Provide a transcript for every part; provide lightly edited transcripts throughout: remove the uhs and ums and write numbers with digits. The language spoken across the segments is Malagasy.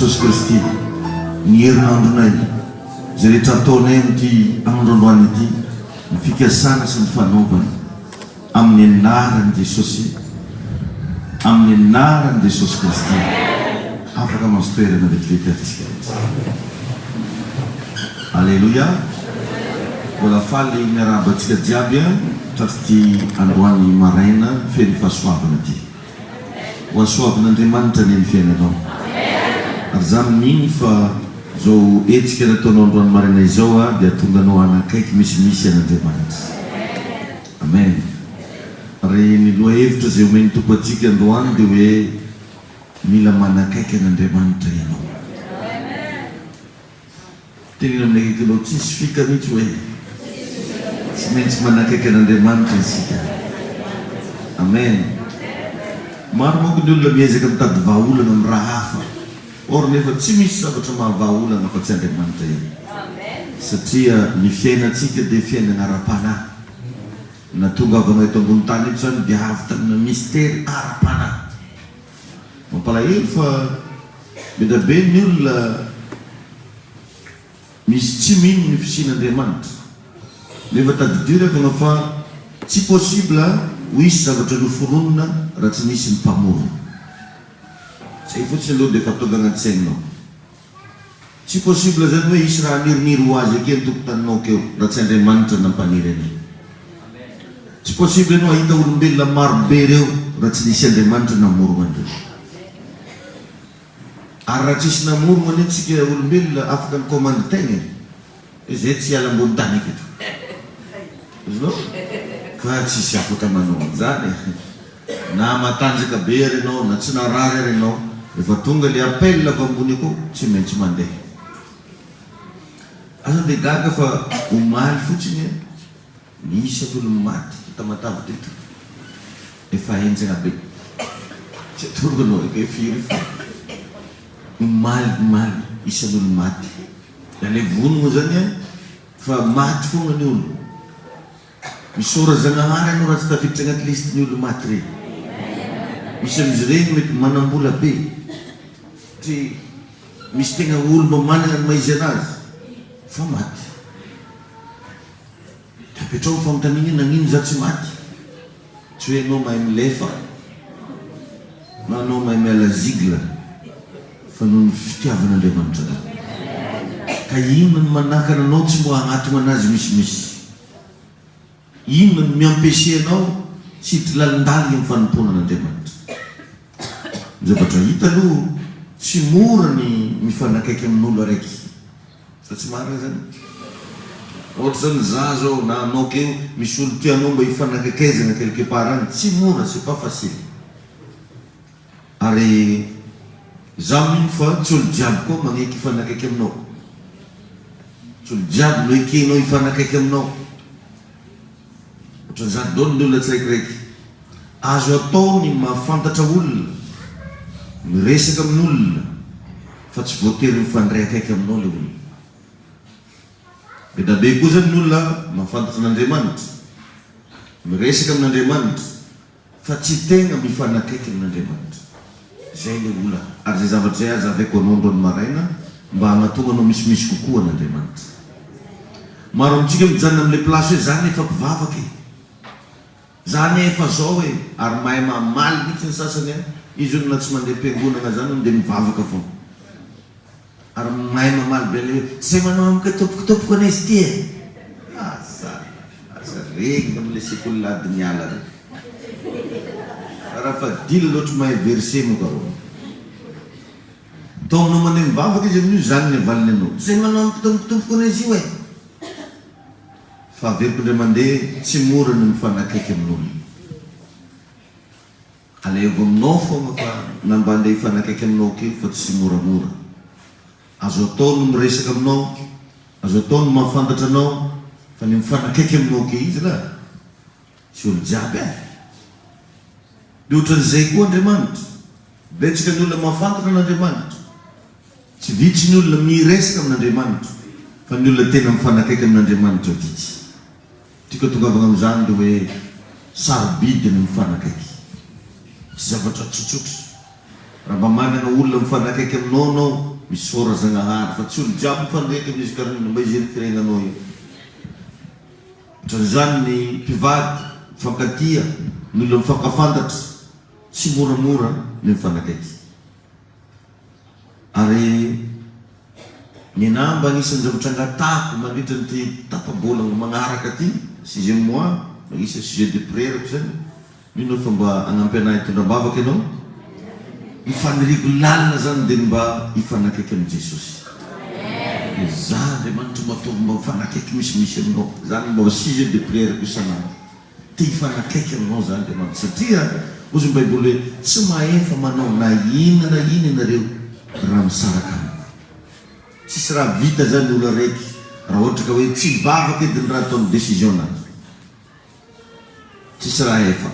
Jesosy Kristy ny herinandronay, izay rehetra ataonay amin'ity andro androany ity, ny fikasana sy ny fanaovana. Amin'ny anaran'i Jesosy, amin'ny anaran'i Jesosy Kristy. Afaka mahazo toerana vetivety ary tsika rehetra. Aleloia. Mbola faly miarahaba antsika jiaby tratr'ity androany maraina feno fahasoavana ity. Ho hasoavin'Andriamanitra anie ny fiainanao. Ary za mino fa izao hetsika nataonao androany maraina izao dia hahatonga anao hanakaiky misimisy an'Andriamanitra. Amen. Ary ny lohahevitra izay omen'ny Tompo antsika androany dia hoe mila manakaiky an'Andriamanitra ianao. Teneno amin'ny akaikinao tsisy fika mihitsy hoe tsy maintsy manakaiky an'Andriamanitra isika. Amen. Maro manko ny olona miezaka mitady vahaolana amin'ny raha hafa. Or nefa tsy misy zavatra mahavaha olana afa tsy Andriamanitra ihany. Satria ny fiainantsika dia fiainana ara-panahy. Nahatongavanao eto ambony tany eto izany dia avy tamina mistery ara-panahy. Mampalahelo fa be dia be ny olona misy tsy mino ny fisian'Andriamanitra. Nefa tadidio ry havana fa tsy possible ho hisy zavatra noforonina raha tsy nisy ny mpamorona. Zay fotsiny aloha dia efa tonga agnaty saigninao. Tsy possible zany hoe hisy raha haniriniry ho azy aky an-tokotaninao akeo raha tsy Andriamanitra nampaniry an'io. Tsy possible ianao hahita olombelona maro be ireo raha tsy nisy Andriamanitra namorogna an'ireo. Ary raha tsisy namorogna anie tsika olombelona afaka ni-commande tegna e. Hoe zay tsy hiala ambony tany aketo. Azonao? Fa tsisy afaka manao an'izany e. Na matanjaka be ary ianao, na tsy narary ary ianao, rehefa tonga le appel avy ambony akao, tsy maintsy mandeha. Aza dia gaga fa omaly fotsiny ny isan'olo maty teto Tamatave teto efa henjana be. Tsy atoroko anao hoe firy fa omaly omaly isan'olo maty. Dia le vono moa zany an, fa maty foagna ny olo. Misaora Zagnahary anao raha tsy tafiditra agnaty liste ny olo maty regny. Misy amizy regny mety manambola be, satria misy tegna olo mba managna ny maha izy anazy fa maty. De apetraho ny fanontaniana hoe nagnino za tsy maty? Tsy hoe enao mahay milefa na anao mahay miala zigle fa noho ny fitiavan'Andriamanitra anao. Ka inona no manakana anao tsy mba hagnatogna anazy misimisy? Inona no mi-empecher anao tsy hiditra lalindalina amin'ny fanompoana an'Andriamanitra? Ny zavatra hita aloha tsy mora ny mifanakaiky amin'olo araiky. Sa tsy marina zany? Ohatra zany za zao na anao keo misy olo tianao mba hifanakaikaizana quelque part any, tsy mora, c'est pas facile. Ary za mino fa tsy olo jiaby koa magneky hifanakaiky aminao. Tsy olo jiaby no ekenao hifanakaiky aminao. Ohatran'izany daholo ny olona tsiraikiraiky. Azo atao ny mahafantatra olona, miresaka amin'olona fa tsy voatery mifandray akaiky aminao ilay olona. Be da be koa izany ny olona mahafantatra an'Andriamanitra, miresaka amin'Andriamanitra fa tsy tegna mifanakaiky amin'Andriamanitra. Izay ilay olana. Ary izay zavatra izay hazavaiko anao androany maraina mba hanatonanao misimisy kokoa an'Andriamanitra. Maro amintsika mijanona amin'ilay place hoe za anie efa mpivavaka e! Za anie efa zao e! Ary mahay mamaly mihitsy ny sasany an! Izy hono na tsy mandeha am-piangonana zany hono dia mivavaka foana. Ary mahay mamaly be ilay hoe tsy zay manao amiko hoe tompoko tompoko anie izy ity e! Aza aza regny amin'ilay sekoly lahady niala reny. Fa raha fa dila loatra mahay verset moa ka rô. Taominao mandeha mivavaka izy amin'io izany ny avaliny anao. Tsy zay manao amiko tompoko tompoko anie izy io e! Fa averiko indray mandeha tsy mora ny mifanakaiky amin'olona. Alevo aminao foagna fa na mba andeha hifanakaiky aminao kely fa tsy moramora. Azo atao ny miresaka aminao, azo atao ny mahafantatra anao fa ny mifanakaiky aminao ke izy lah tsy olo jiaby eh! De otran'izay koa Andriamanitra, betsaka ny olona mahafantatra an'Andriamanitra, tsy vitsy ny olona miresaka amin'Andriamanitra fa ny olona tena mifanakaiky amin'Andriamanitra vitsy. Tiako atongavana amin'izany le hoe sarobidy ny mifanakaiky. Tsy zavatra tsotsotra. Raha mba manana olona mifanakaiky aminao anao. Misaora Zagnahary fa tsy olo jiaby mifandreky amin'izy karaha mba izy eritreregnanao io. Ohatran'izany ny mpivady mifankatia, ny olona mifankafantatra, tsy moramora ny mifanakaiky. Ary nenaha mba anisan'ny zavatra angatahako mandritra an'ity tapa-bolagna magnaraka ty, sixième mois, magnisan'ny sujet de prière-ko zany, mino aho fa mba hagnampy anahy hitondra am-bavaka ianao. Ny faniriako lalina zany dia ny mba hifanakaiky amin'i Jesosy. Dia za Andriamanitra mba ataovy mba mifanakaiky misimisy aminao. Zany mba sujet de prière-ko isan'andro. Te hifanakaiky aminao za Andriamanitra satria hozy ny baiboly hoe tsy mahefa manao na inona na inona ianareo raha misaraka amiko. Tsisy raha vita zany olo araiky raha ohatra ka hoe tsy mivavaka edy ny raha ataony decision nazy. Tsisy raha efa.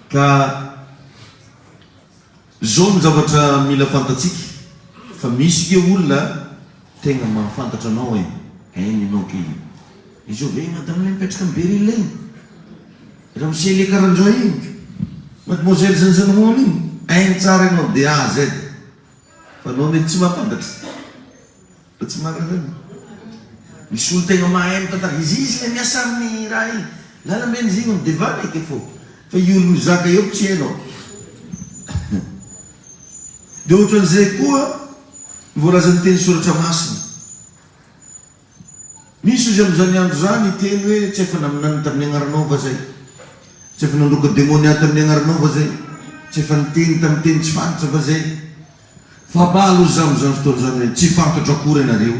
Ka Zao ny zavatra mila fantatsika fa misy nge olona tegna mahafantatra anao e, hainy enao ke io. Izao ve madame le mipetraka am Beryl igny? Ramose le karanjao igny? Mademoiselle zanzanhony igny? Hainy tsara enao de A à Z. Fa anao mety tsy mahafantatra. Fa tsy marina zany. Misy olo tegna mahay mitantara. Izy izy le miasa amin'ny raha igny. Lalambe izy igny midevana eky fô. Fa io olo mizaka eo tsy hainao. De ohatran'izay koa ny voalazan'ny teny soratra masina. Misy ozy amin'izany andro izany hiteny hoe tsy efa naminany tamin'ny agnaranao va zay? Tsy efa nandroaka demonia tamin'ny agnaranao va zay? Tsy efa niteny tamin'ny teny tsy fantatra va zay? Fa mba aloha izaho amin'izany fotoana izany hoe tsy fantatro akory ianareo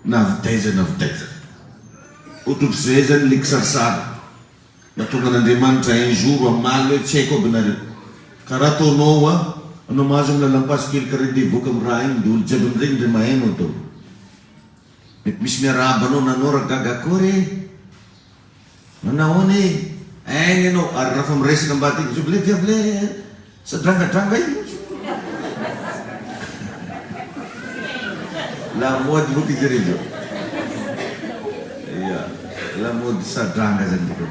na avy taiza na avy taiza. Ohatrohatr'izay izany ilay kisarisary nahatonga an'Andriamanitra un jour hamaly hoe tsy haiko aby nareo. Karaha ataonao hoa, anao mahazo amin'ny lalam-pasy kely karaha ndeha hivoaka amin'ny raha igny dia olo jiaby amin'izay ndre mahay anao daholo. Mety misy miarahaba anao na anao ra gaga akory e! Manahoana e! Aigna ianao ary raha fa miresaka ambadika iny zao le viavy le sadrangadranga iny ozy. Lamaody boka izy ireny zao. Ya, lamaody sadranga zany bôka.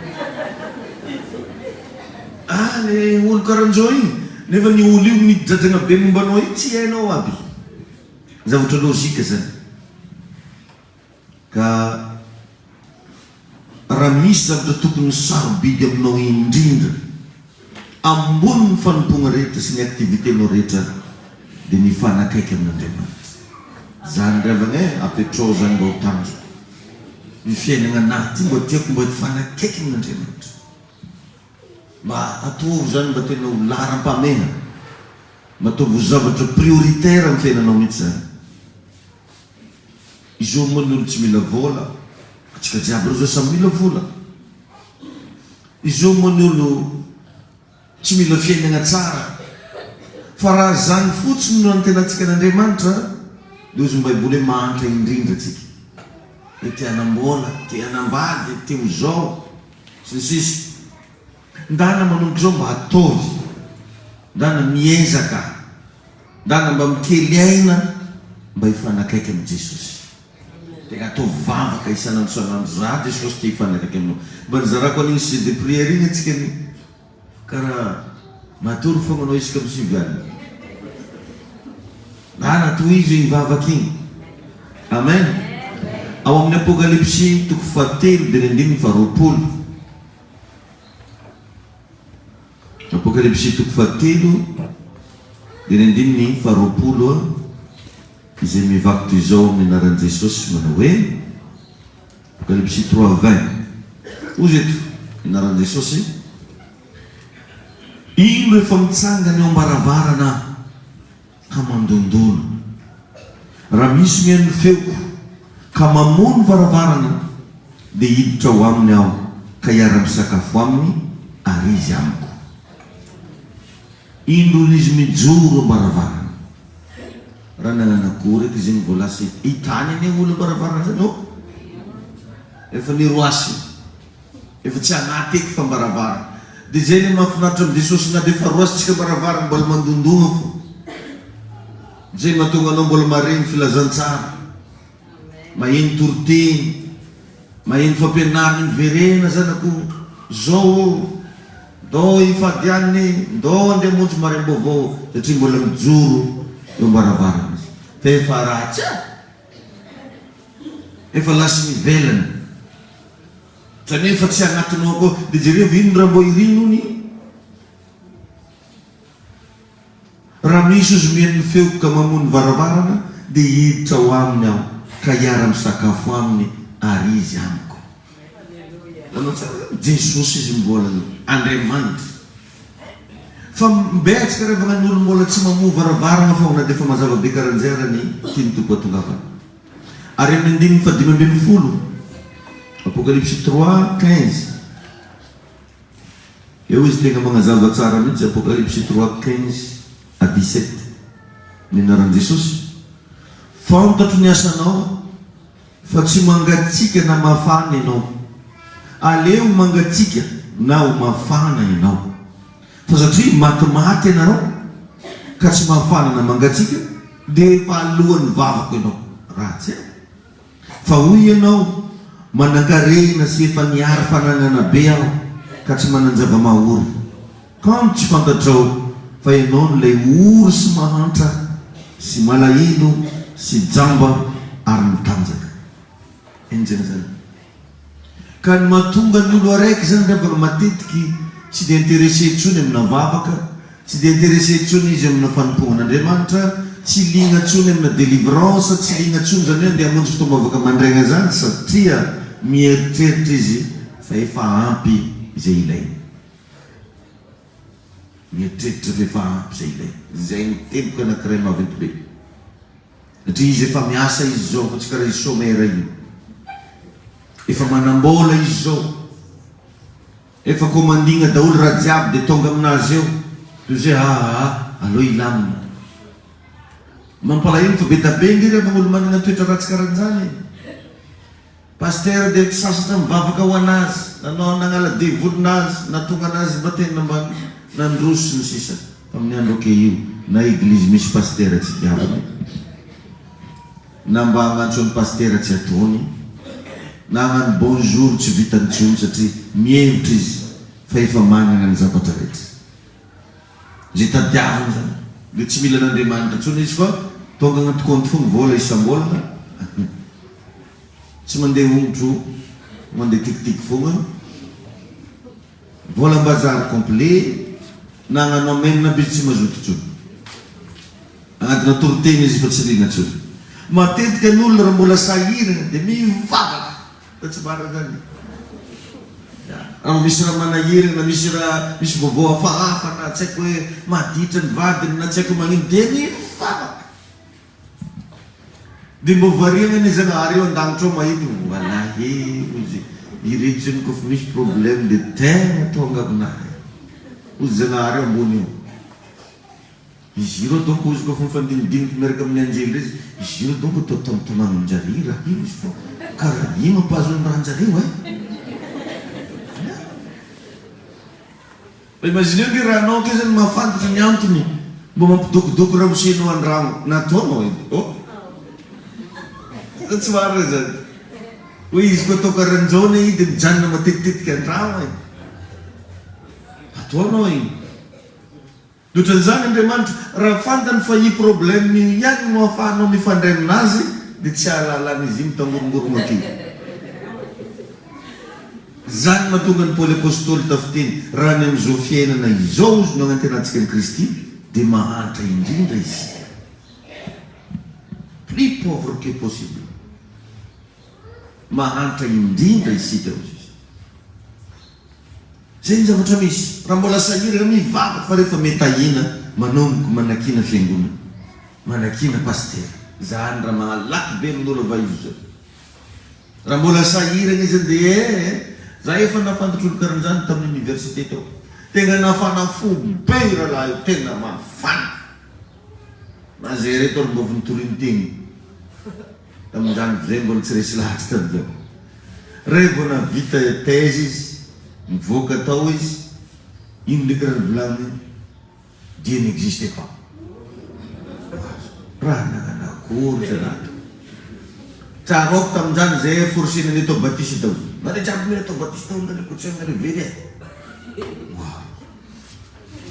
Ah le olo karan'zao iny, nefa ny olo io mijadragna be momba anao io tsy hainao aby. Zavatra logique zany. Ka raha misy zavatra tokony ho sarobidy aminao indrindra, ambonin'ny fanompoagna rehetra sy ny activité-nao rehetra dia ny hifanakaiky amin'Andriamanitra. Zany ry havagna e, apetrao zany mba ho tanjoko. Ny fiainagna anahy ty mba tiako mba hifanakaiky amin'Andriamanitra. Mba ataovy zany mba tena ho laharam-pahamehana. Mba ataovy ho zavatra prioritaire amin'ny fiainanao mihitsy zany. Izao moa ny olo tsy mila vola, atsika jiaby reo zao samy mila vola. Izao moa ny olo tsy mila fiainagna tsara. Fa raha zany fotsiny no antenantsika an'Andriamanitra de hozy ny baiboly hoe mahantra indrindra tsika. Hoe te hanam-bola, te hanambady, te ho zao, sy ny sisa. Ndana manomboka izao mba ataovy. Ndana miezaka. Ndana mba mikely aina mba hifanakaiky amin'i Jesosy. Tegna ataovy vavaka isan'andro isan'andro, za Jesosy te hifanakaiky aminao. Mba nizarako an'igny sujet de prière igny antsika ny karaha matory fogna anao isaka amin'ny sivy alina. Ndana tohizo igny vavaka igny. Amen. Ao amin'ny Apokalypsy toko fahatelo dia ny andininy faharoapolo. Apokalypsy toko fahatelo dia ny andininy faharoapolo izay mivaky toy izao amin'ny anaran'i Jesosy manao hoe, Apokalypsy 3:20. Hozy eto, ny anaran'i Jesosy, Indro efa mitsangana eo am-baravarana aho ka mandondona. Raha misy mihaino ny feoko ka mamoha ny varavarana, dia hiditra ao aminy aho ka hiara-misakafo aminy ary izy amiko. Indro izy mijoro am-baravarana. Raha nanana akoho reky izy igny vao lasa hitany anie olo am-baravarana zany ô! Efa niroasiny. Efa tsy anaty eky fa am-baravarana. Dia izay ilay mahafinaritra amin'i Jesosy na dia efa roasintsika am-baravarana mbola mandondona fo. Izay mahatonga anao mbola mahare ny filazantsara, maheno toriteny, maheno fampianarana, miverena zanako zao ô, ndao hifady hanina e, ndao andeha hamonjy maraim-baovao satria mbola mijoro eo am-baravarana izy. Fa efa ratsy a! Efa lasa ivelany. Zany hoe efa tsy agnatinao koa. Dia jerevo ino raha mbô iriny hono i. Raha misy ozy mihaino ny feoko ka mamoha ny varavarana dia hiditra ao aminy aho ka hiara-misakafo aminy ary izy amiko. Nanao tsara zany Jesosy izy mbola Andriamanitra. Fa betsaka rehefa ny olo mbola tsy mamoha varavarana fao na dia efa mazava be karan'izay ara ny tian'ny Tompo hatongavana. Ary amin'ny andininy fahadimy ambin'ny folo, Apokalypsy 3:15, eo izy tegna magnazava tsara mihitsy, Apokalypsy 3:15 à 17, ny anaran'i Jesosy. Fantatro ny asanao fa tsy mangatsiaka na mafana ianao. Aleo mangatsiaka na ho mafana ianao. Fa satria matimaty ianareo ka tsy mafana na mangatsiaka dia efa alohan'ny vavako ianao. Ratsy e! Fa hoy ianao, Manankarena sy efa nihary fananana be aho ka tsy manan-java-mahory. Kanjo tsy fantatrao fa ianao no ilay ory sy mahantra sy malahelo sy jamba ary mitanjaka. Enjana izany. Ka ny mahatonga ny olo araiky zany ry havana matetiky tsy dia intéressé intsony amina vavaka, tsy dia intéressé intsony izy amina fanompoana an'Andriamanitra, tsy liana intsony amina délivrance, tsy liana intsony zany hoe andeha hamonjy fotoam-bavaka mandraigna zany satria mieritreritra izy fa efa ampy izay ilainy. Mieritreritra fa efa ampy izay ilainy. Izay no teboka anankiray maventy be. Satria izy efa miasa izy izao fa tsy karaha izy chômeur io. Efa manam-bola izy izao. Efa commanding daholo raha jiaby dia tonga aminazy eo. Toy izay aa aleo hilamina. Mampalahelo fa be da be nge refa olo manana toetra ratsy karan'izany e. Pasteur dia tsy sasatra mivavaka ho anazy, nanao nagnala devoly nazy, nahatonga anazy mba tena mba nandroso sy ny sisa Tamin'ny andro ankehiio na eglizy misy pasitera tsy diaviny, na mba hagnantso an'i pasitera tsy ataony, na hagnano bonjour tsy vitany intsony satria mihevitra izy fa efa manana ny zavatra rehetra. Izay tadiaviny izany dia tsy mila an'Andriamanitra intsony izy fa tonga agnaty compte fogna vola isam-bolagna. Tsy mandeha hongotro mandeha tiktik fogna. Volam-bazary complet na hagnano amen aby izy tsy mazoto intsony. Agnatina toriteny izy fa tsy liana intsony. Matetika ny olona raha mbola sahirana dia mivavaka fa tsy marina zany. Raha vao misy raha manahirana na misy raha misy vaovao hafahafa na tsy haiko hoe maditra ny vadiny na tsy haiko hoe magnino dia mivavaka. Dia mbô variana anie Zagnahary eo an-danitra ao mahita io Walahi hozy ireto zany kôfa misy problème dia tegna tonga aminahy hozy Zagnahary eo ambony eo. Izy ireo donc hozy kôfa mifandinidiniky miaraka amin'ny anjely reo izy, izy ireo donc toa tambitamagny amin-jareo io raha io izy fô karaha ino mampahazo ny rahan-jareo eh? Mba imagineo nge raha anao ange zany mahafantatra ny antony mba mampidokodoko ramosenao andragno nataonao e oh Sa tsy marina zany? Hoe izy koa atao karan'izao anie i de mijanona matetitetika andragno e Ataonao iny. De ohatran'izany Andriamanitra, raha fantany fa io problème io ihany no ahafahanao mifandray aminazy de tsy ahalalan'izy io mitangorongorogno aty. Izany mahatonga an'i Paoly Apostoly tafiteny, raha ny amin'izao fiainana izao ozy no agnantenantsika an'i Kristy dia mahantra indrindra isika. Plus pauvre que possible. Mahantra indrindra isika ozy izy. Zay ny zavatra misy. Raha mbola sahirana mivavaka fa rehefa metahina manomboka manakiana fiangonana. Manakiana pasitera. Zany raha mahalaky be amin'olo vaizo zay. Raha mbola sahirana izy dia eh! Za efa nahafantatra olo karan'izany tamin'ny université tao. Tegna nafana fo be io rahalahy io, tena mafana. Na zay reto ary mba vontorin'ny teny. Tamin'izany zay mbola tsy resy lahatra tamin'izany. Revo nahavita thèse izy, nivoaka tao izy, ino ndraiky raha nivolaniny? Dieu n'existe pas. Raha nagnano akory zalahy. Tsaroako tamin'izany zay forcena ny atao batisa daholo. Nareo jiaby mila atao batisa daholo nareo koa tsy hainareo very e. Wow.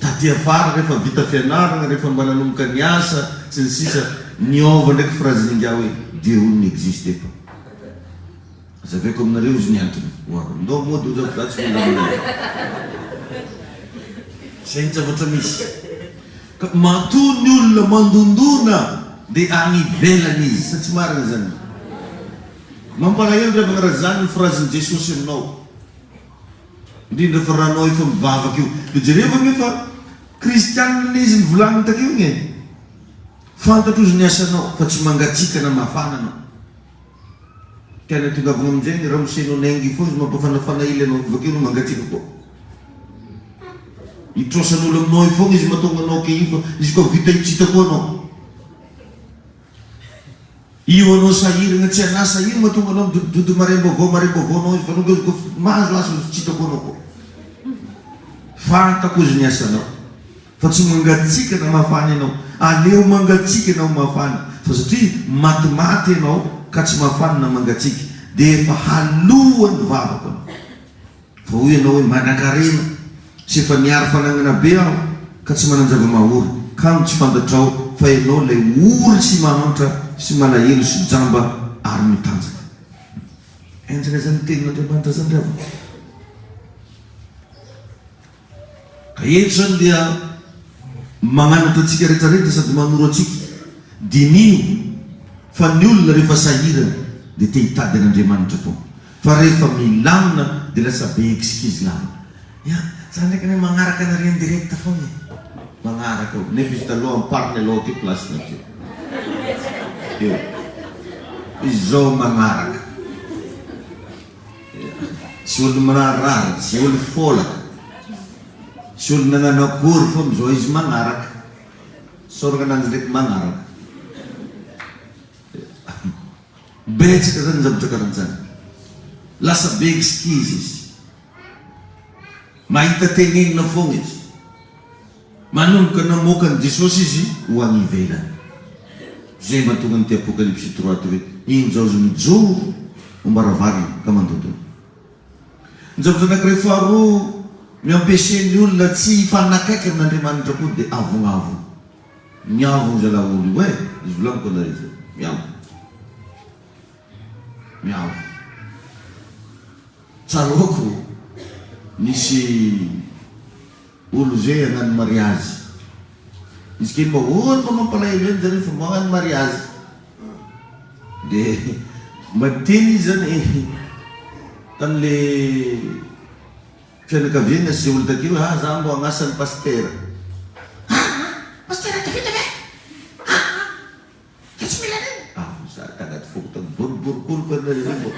Taty afara rehefa vita fianarana, rehefa mba nanomboka niasa sy ny sisa. Niova ndraiky phrase-n'ingahy hoe Dieu n'existe pas. Azavaiko aminareo izy ny antony. Oa, ndao mody hoy za fa za tsy mila manaiky. Zay ny zavatra misy. Ka matoa ny olona mandondona dia any ivelany izy. Sa tsy marina izany? Mampalahelo ry havana raha izany ny phrase-n'i Jesosy aminao. Indrindra fa raha anao efa mivavaka io. Dia jerevo anie fa kristianina anie izy nivolaniny takeo igny e. Fantatro izy ny asanao fa tsy mangatsiaka na mafana anao. Tena tongavagna aminjay ny ramose no naingy fô izy mampafanafana ila anao bakeo anao mangatsiaka koa. Itrosan'olo aminao io fogna izy mahatonga anao ke io fa izy koa vita io tsy hita koa anao. Io anao sahiragna tsy an'asa io mahatonga anao midodododo marem-baovao marem-baovao anao izy fa anao koa mahazo asa izy tsy hita koa anao koa. Fantako izy ny asanao. Fa tsy mangatsiaka na mafana ianao. Aleo mangatsiaka ianao mafana. Fa satria matimaty ianao ka tsy mafana na mangatsiaka dia efa haloan'ny vavako anao. Fa hoy ianao hoe manankarena sy efa niary fanagnana be aho ka tsy manan-java-mahory. Kano tsy fantatrao fa ianao ilay ory sy mahantra sy malahelo sy jamba ary mitanjaka. Henjana izany tenin'Andriamanitra izany ry havana. Ka eto izany dia magnanatra antsika retraretra sady manoro antsika, diniho fa ny olona rehefa sahirana dia te hitady an'Andriamanitra foana, fa rehefa milamina dia lasa be excuse lava. Ya, za ndraiky anie magnaraka anareo en direct foana e! Magnaraka eo, nefa izy taloha ampariny aloha aty place-ny aty. Eo. Izy zao magnaraka. Tsy olo miraharaha, tsy olo folaka, tsy olo nagnano akory fa amizao izy magnaraka. Soragna ananjy ndraiky magnaraka. Betsaka zany ny zavatra karanjany. Lasa be excuse izy. Mahita tenenina foagna izy. Manomboka namoaka an'i Jesosy izy ho any ivelany. Izay mahatonga an'ity Apokalypsy trois ty hoe, Injao izy mijoro am-baravarana ka mandondona. Ny zavatra anankiray faharoa mi-empêcher ny olona tsy hifanakaiky amin'Andriamanitra koa dia avognavogna. Miavogno zalahy olo io eh! Izy volagniko anareo zay. Miavogno. Miavogno. Tsaroako nisy Olo zay hagnano mariazy. Izy kely mba olo mba mampalahelo ihany zareo fa mba hagnano mariazy. De mba niteny izy zany tamle fianakaviana sy olo takeo hoe ah za mbo hagnasa ny pasitera. Ah pasitera tafita ve? Ah Dia tsy mila an'iny. Ah, za tagnaty foko tao boriborik'olo anareo reo mbô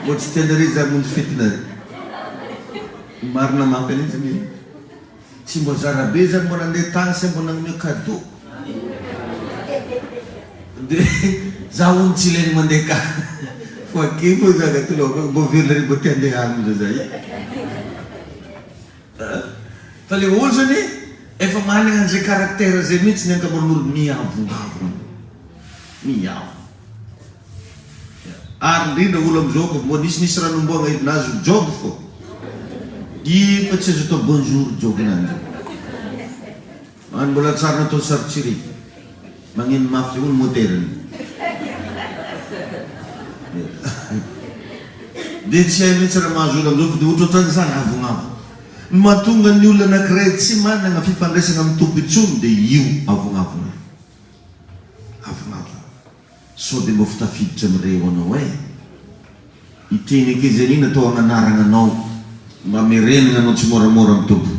mbô tsy tianareo za hamonjy fetinareo. Marina mafy an'iny zany e. Tsy mbô zara be za mbô nandeha tagny sa mbô nagnome cadeau. De za hono tsy ilaigny mandeha ka fô ake fô za agnaty lohako ao mbô velona re mbô te handeha agny amizao za io. Fa le olo zany efa managna an'izay caractère zay mihitsy ny ankamaroan'olo miavongavogna, miavogna. Ary indrindra olo amizao ko mbô nisinisy raha nomboagna hely nahazo job fô efa tsy azo atao bonjour job nany zao. Any mbola tsara natao sary Magneno mafy daholo moteur-ny. Dia tsy hay mihitsy raha mahazo olona amin'izao fa dia ohatrohatran'izany avognavo. Ny mahatonga ny olona anankiray tsy manana fifandraisana amin'ny Tompo intsony dia io avognavona io. Avognavona. Sao dia mba ho tafiditra amin'ireo anao eh. Ity ny ankizy anie natao hagnanaragna anao mba hamerenagna anao tsimoramora amin'ny Tompo.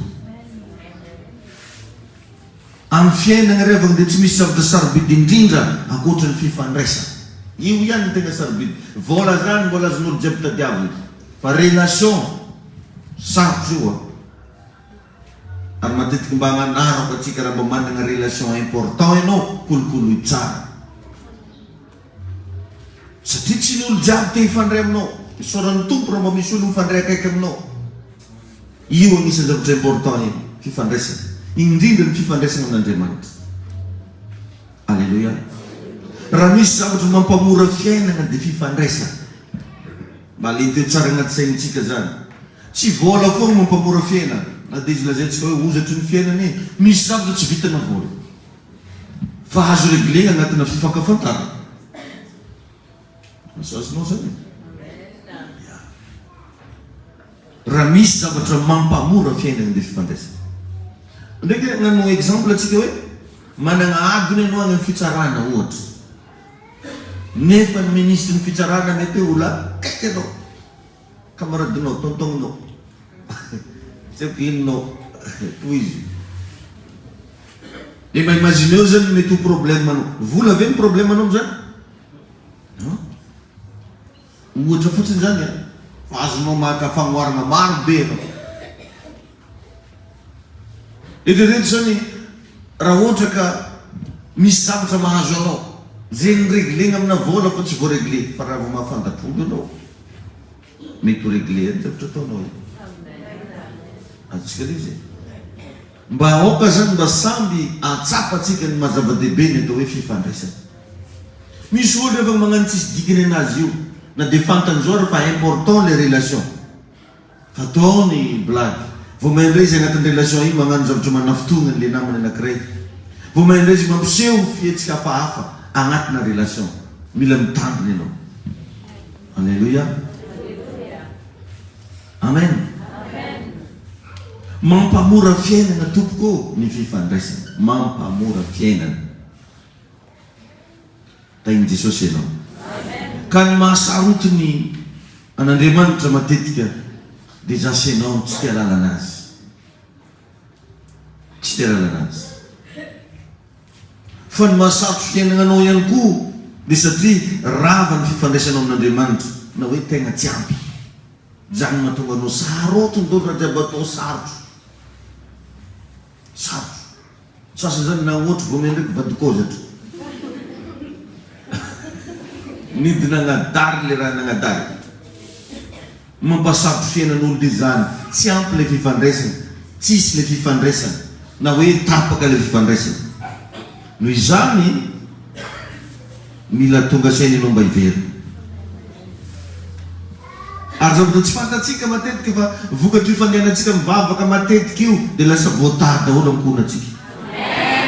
Amin'ny fiainagna ry havagna dia tsy misy zavatra sarobidy indrindra ankoatra ny fifandraisana. Io ihany no tegna sarobidy. Vôla zany mbola azon'olo jiaby tadiavina fa relation sarotra io a. Ary matetiky mba agnanarako antsika raha mba managna relation important ianao kolokoloy tsara. Satria tsy ny olo jiaby te hifandray aminao. Isaoran'ny Tompo raha mba misy olo mifandray akaiky aminao. Io anisan'ny zavatra important io, fifandraisana. Indrindra ny fifandraisana amin'Andriamanitra. Aleloia. Raha misy zavatra mampamora fiainana dia fifandraisana. Mba lenteo tsara agnaty saintsika zany. Tsy vôla foagna mampamora fiainana. Na dia izy lazaintsika hoe hozatry ny fiainana e, misy zavatra tsy vitana vôla. Fa azo regler agnatina fifankafantarana. Azo azonao zany e? Ya. Raha misy zavatra mampamora fiainana le fifandraisana. Ndraiky hagnano exemple antsika hoe managna adiny ianao any amin'ny fitsarana ohatra. Nefa ny minisitry ny fitsarana mety hoe olona akaiky anao. Camaradinao, tonton-nao. Tsy haiko inonao. Tohizo. Dia mba imagineo zany ny mety ho problème-nao. Vola ve ny problème-nao amin'izany? Non. Ohatra fotsiny zany an. Fa azonao maka fagnoharana maro be ianao. Eritrereto zany raha ohatra ka misy zavatra mahazo anao, zegny reglegna amina vôla fa tsy voaregle fa raha vao mahafantatra olo ianao, mety ho regle ihany zavatra ataonao io. Azontsika le izy e? Mba aoka zany mba samby ahatsapantsika ny maha zava-dehibe ny atao hoe fifandraisana. Misy olo refa magnano tsisy dikany anazy io na de fantany zao ary fa important le relation. Atao ny blague. Vao mahay indray izy agnatin'ny relation iny magnano zavatra manafintohina an'le namany anakiray. Vao mahay indray izy mampiseho fihetsika hafahafa agnatina relation. Mila mitandrina ianao. Alléluia. Amen. Mampamora fiainana tompoko ô ny fifandraisana. Mampamora fiainana. Tahin'i Jesosy ianao. Ka ny mahasarotiny an'Andriamanitra matetika dia za sy ianao tsy te halalana Azy. Tsy te halalana Azy. Fa ny mahasarotro fiainana anao ihany koa dia satria rava ny fifandraisanao amin'Andriamanitra na hoe tegna tsy ampy. Izany no mahatonga anao sarotiny daholo raha jiaby atao sarotro. Sarotro. Sasany zany na ohatry vao miandriky vadikôzatra. Nidina agnadary le raha nagnadary. Mampasarotro fiainan'olo ndry zany. Tsy ampy le fifandraisana. Tsisy le fifandraisana. Na hoe tapaka le fifandraisana. Noho izany, mila tonga saina ianao mba hiverina. Ary zavatra tsy fantatsika matetika fa vokatr'io fandehanantsika mivavaka matetika io dia lasa voatahy daholo ankohonantsika.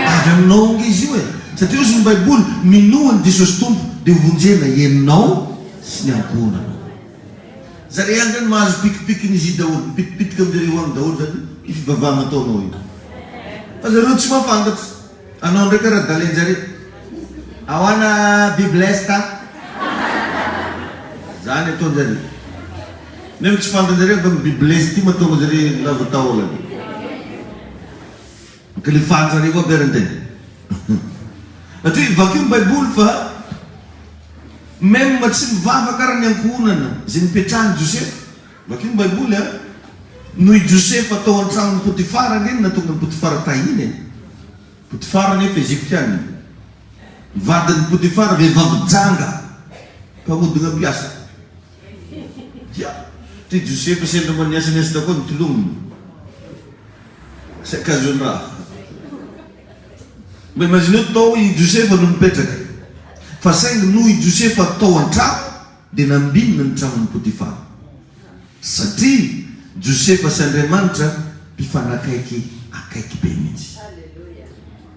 Avy aminao ange izy io e! Satria hozy ny baiboly, minoa an'i Jesosy Tompo dia ho vonjena ianao sy ny ankohonanao. Zareo ihany zany mahazo pikipikin'izy daholo, mipitipitika aminjareo agny daholo zany io fivavahana ataonao io. Fa zareo tsy mahafantatra. Anao ndray kara dalenjare. Ahoana be blessed a? Zany ataonjare. Nefa tsy fantanjare fa ny be blessed ty mahatonga zare lava taolana. Ka le fanjareo aby ary antegna. Satria vakio ny baiboly fa même tsy mivavaka ary ny ankohonana izay nipetrahan'i Josefa. Vakio ny baiboly a. Noho i Josefa tao an-tragnon'i Potifara ange no nahatonga an'i Potifara tahiny e. Potifara anefa Egyptiana. Ny vadin'i Potifara vehivavy janga, mpamodigna mpiasa. Dia, ty Josefa sendra mba niasa niasa tao koa nitolominy. Saika azony raha. Mba imagineo tao i Josefa no nipetraka. Fa saingy noho i Josefa tao an-trano dia nambinina ny tranon'i Potifara. Satria Josefa sy Andriamanitra mpifanakaiky akaiky be mihitsy.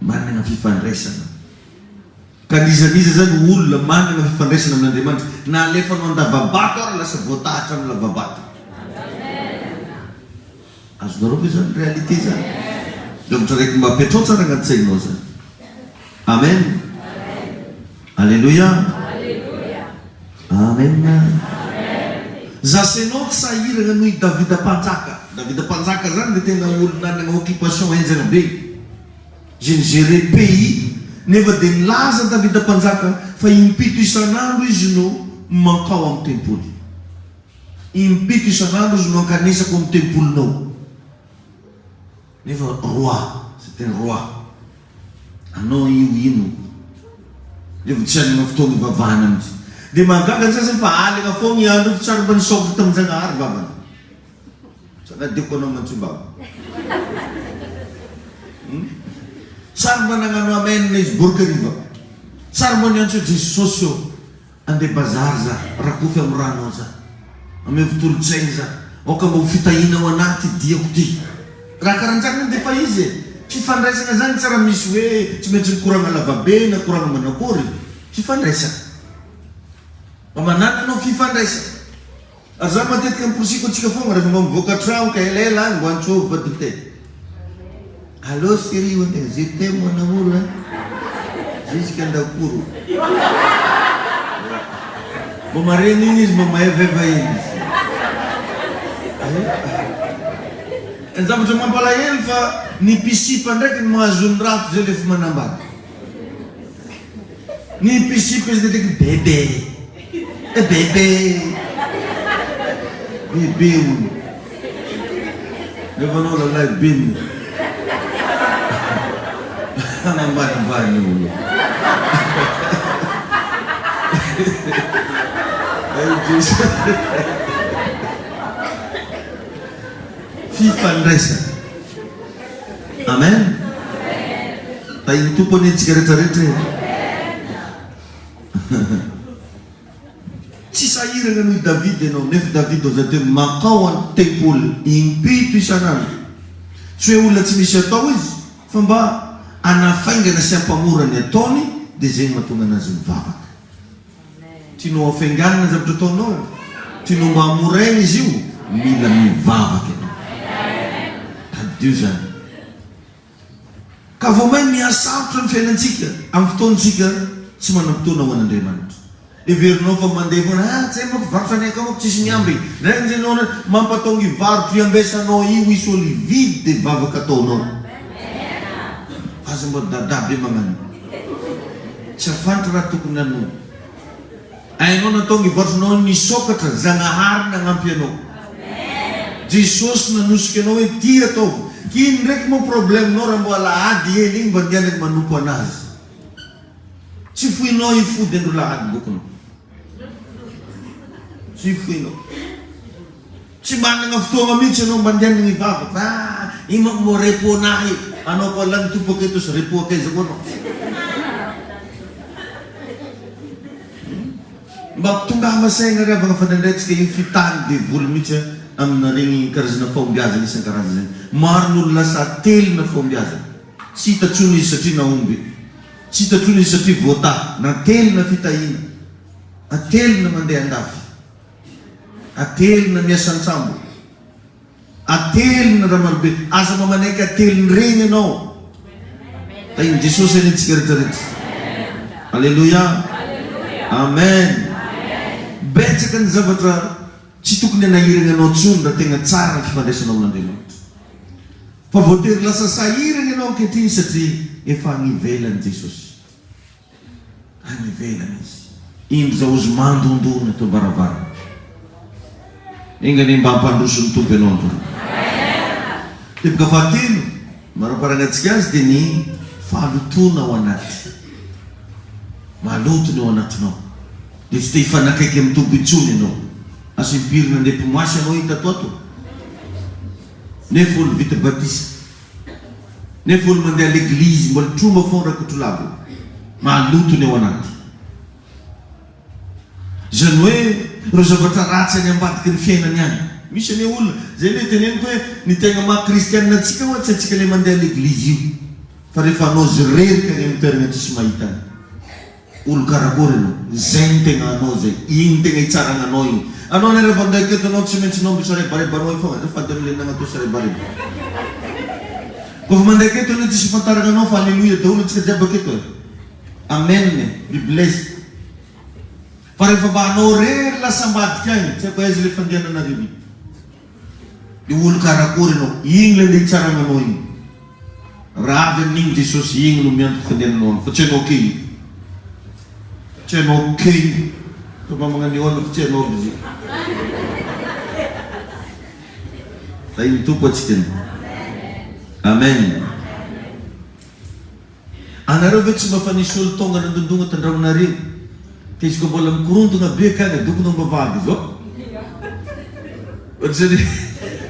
Manana fifandraisana. Ka n'iza n'iza zany olona manana fifandraisana amin'Andriamanitra, na alefanao an-dava-bato ary lasa voatahatra amin'ny lava-bato. Azonareo ve zany réalité zany? Zavatra raiky mba apetrao tsara agnaty sainao zany. Amen. Alléluia. Amen. Za sy enao tsy sahiragna noho i Davida mpanjaka. Davida mpanjaka zany de tena olo nanagna occupation henjagna be. Izay ni-gérer pays. Nefa de nilaza Davida mpanjaka fa impito isan'andro izy no mankao amin'ny tempoly. Impito isan'andro izy no ankanesako amin'ny tempolinao. Nefa roi, c'est un roi. Anao io ino? Nefa tsy hanana fotoana hivavahana mihitsy. Dia mahagaga ny sasany fa alina foana i andro io fa tsy ary mba nisaotra tamin-Jagnahary vavany. Sanadiako anao mantsimbava. Hmm? Tsy ary mba nagnano amen izy boriky hariva. Tsy ary mba niantso hoe Jesosy ô. Andeha bazary za, rakofy am ranao za, amevo tolotsaigny za, aoka mba ho fitahiana ho anah ty diako ty. Raha karanjany anie defa izy e! Fifandraisana zany tsy raha misy hoe tsy maintsy mikoragna lavabe na koragna manakory. Fifandraisana. Mba manana anao fifandraisana. Ary za matetika amporisiko antsika foagna rehefa mba mivoaka tragno ka elaela agny mba antsôvy vadin-tegna. Allô chérie hoy antegna, je t'aime mon amour hein, jusqu'à an-dakoro. Mba maregny igny izy mba mahevaeva hely izy. Ny zavatra mampalahelo fa ny mpisipa ndraiky no mahazo ny rato zay rehefa manambady. Ny mpisipa izy teteky bebe eh bebe bebe hono nefa anao lalahy benina hanambanimbany olo. Fifandraisana. Amen. Tahin'ny Tompo anie antsika rehetra rehetra e. Tsy sahirana noho i Davida ianao, nefa Davida ao zay teo mankao an-tempoly impito isan'andro. Tsy hoe olona tsy misy atao izy, fa mba hanafaingana sy hampamora ny ataony, dia izay no mahatonga anazy mivavaka. Tianao hafainganina ny zavatra ataonao? Tianao mba hamoraina izy io? Mila mivavaka ianao. Tadidio izany. Ka vao may mihasarotra ny fiainantsika amin'ny fotoantsika tsy manam-potoana ho an'Andriamanitra. Heverinao fa mandeha foana, ah tsy hay manko varotra any akao manko tsisy miamby. Ndray ny ianao mampataongy varotra iambesanao io hisy olo hividy dia vavaka ataonao. Aza mba dada be magnano. Tsy afantatra raha tokony hanao. Hainao natao ny varonao nisokatra, Zagnahary nagnampy anao. Jesosy nanosika anao hoe ty ataovy. K'ino ndraiky moa problème nao raha mbo alahady hely igny mba andehanany manompo anazy. Tsy foinao hifody andro lahady bokinao. Tsy foinao. Tsy managna fotoagna mihitsy anao mba andehanana hivavaka fa ah iny manko mbô repos nahy e, anao koa lany tompo aketo sy repos akaiza koa anao. Mba tongava saigna ry havagna fa ndraindray tsika io fitahan'ny devoly mihitsy amina regny karazana fahombiazana isan-karazany zegny. Maro ny olo lasa atelina fahombiazana. Tsy hita tsony izy satria nahomby. Tsy hita tsony izy satria voataha. Natelina fitahiana. Atelina mandeha andafy. Atelina miasa an-tsambo. Atelina Ramarobe. Aza mba manaiky atelin'ireny ianao. Tahin'i Jesosy anie antsika rehetra rehetra. Aleloia. Amen. Betsaka ny zavatra tsy tokony hanahirana anao intsony raha tegna tsara ny fifandraisanao amin'Andriamanitra. Fa voatery lasa sahirana ianao ankehitriny satria efa any ivelany Jesosy. Any ivelany izy. Indro izao ozy mandondona eto am-baravarana. Enga anie mba hampandroso ny Tompo ianao androany. Teboka fahatelo maraparana antsika azy dia ny fahalotoana ao anaty. Maloto ny ao anatinao. Dia tsy te hifanakaiky amin'ny Tompo intsony ianao. Asa impiry nandeha mpimoasy ianao iny tato ato? Nefa olo vita batisa. Nefa olo mandeha leglizy mbola tromba fon Rakotolavo maloto ny ao anaty. Izany hoe ireo zavatra ratsy any ambadiky ny fiainany any. Misy anie olona, zay le teneniko hoe ny tegna maha kristianina antsika hoa tsy antsika le mandeha leglizy io fa rehefa anao zirerika any amin'ny toerana tsisy mahita any. Olo karakory anao? Zay no tegna anao zay, igny no tegna itsaragna anao igny. Anao anie rehefa ndraiky eto anao tsy maintsy nao misarebarebanao igny fogna, azafady amle nagnatao sarebareba. Kôfa mandraiky eto anie tsisy afantaragna anao fa aleloia daholo antsika jiaby aketo e. Amen e, be blessed. Fa rehefa mba anao rery lasa ambadika agny, tsy haiko aiza le fandehananareo igny. Le olo karakory anao, igny le ndeha hitsaragna anao igny. Raha avy amin'igny Jesosy igny no miantoka fandehananao any fa tsy anao key io. Tsy anao key io. Fa mba magnano ahoana fa tsy anao aby izy io. Tahin'ny Tompo antsika. Amen. Anareo ve tsy mba fa nisy olo tonga nandondogna tandragnonareo? Ka izy koa mbola mikorontagna be akagny adokona ambavahady zao. Ohatrany